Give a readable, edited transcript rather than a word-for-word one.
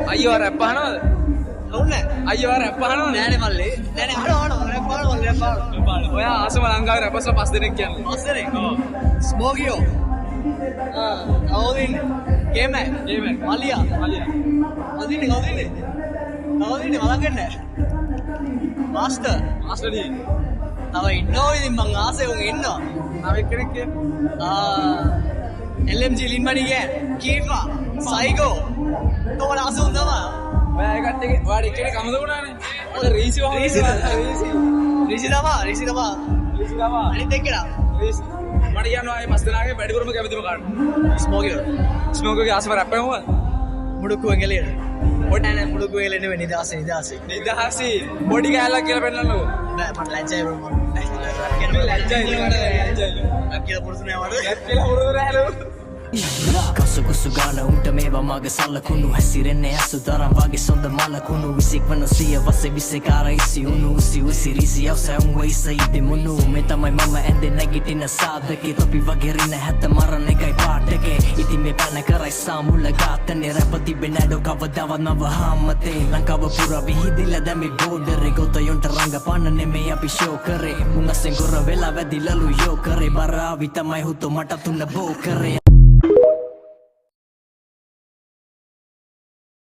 අයියෝ රැප් අහනවද? ඔව් නෑ. අයියෝ රැප් අහනවද? නෑනේ මල්ලි. නෑ නෑ, අහනවා අහනවා, රැප් අහනවා මල්ලි, රැප් අහනවා. ඔයා ආසම ලංකාවේ රැපර්ස්ලා පස් දෙනෙක් කියන්නේ. පස් දෙනෙක්? ඔව්. ස්මෝකියෝ. ආ, කවුද ඉන්නේ? ගේමන්. ගේමන්. මලියා. මලියා. කවුද ඉන්නේ? කවුද ඉන්නේ? කවුද ඉන්නේ? මතක් වෙන්නේ නෑ. මාස්ටර්. මාස්ටර් ඩී. තව ඉන්නවා ඉතින් මං ආසේ උන් ඉන්නවා. තව එක්කෙනෙක් කියන්නේ. ආ, LMG ලින්මනි ගෑන්, කීෆා, සයිකෝ. තෝර ආසේ උන් තමයි. ඔයා ඒ කට්ටියගේ ඔයාට එක්කෙනෙක් අමතක වුණානේ. ඔය රීසි වහන රීසි. රීසි. රිසි තමා, රිසි තමා. රීසි තමා. අනිත් එක්කෙනා. රීසි. මට කියන්න ඔයා මේ පස් දෙනාගේ වැඩිපුරම කැමතිම කාටද? ස්මෝකියෝ. ස්මෝකියෝගේ ආසම රැප් එක මොකක්ද? මුඩුක්කුවෙන් එළියට. පොඩි නෑ නෑ, මුඩුක්කුවෙන් එළියට නෙවෙයි, නිදහසේ නිදහසේ. නිදහසේ පොඩි කෑල්ලක් කියලා පෙන්නන්නකෝ. නෑ, මට ලැජ්ජයි බ්‍රෝ, මට මේ ලැජ්ජයි ලැජ්ජයි. රැප් කියලා පුරුදු නෑ මට. රැප් කියලා පුරුදු නෑලු. කසුකුසු ගාන උන්ට මේවා මග සලකුණු හැසිරෙන්නේ අසු තරම් වගේ සොඳ මලකුණු විසික් වන සිය වසේ විසකාර ඉසි උණු උසි උසි රිසි අවස උන් වයිස ඉති මුණු මේ තමයි මම ඇඳේ නැගිටින සාධකේ තොපි වගේ රින හැත මරණ එකයි පාටකේ ඉතින් මේ පැන කරයි සාමුල ඝාතනේ රැප තිබෙන ඇඩෝ කවදාවත් මව හාමතේ ලංකාව පුරා විහිදිලා දැන් මේ බෝඩරේ ගොතයොන්ට රංගපාන නෙමෙයි අපි ෂෝ කරේ මුං අස්සෙන් ගොර වෙලා වැදිලලු යෝ කරේ බර ආවි තමයි හුතෝ මට තුන බෝ කරේ.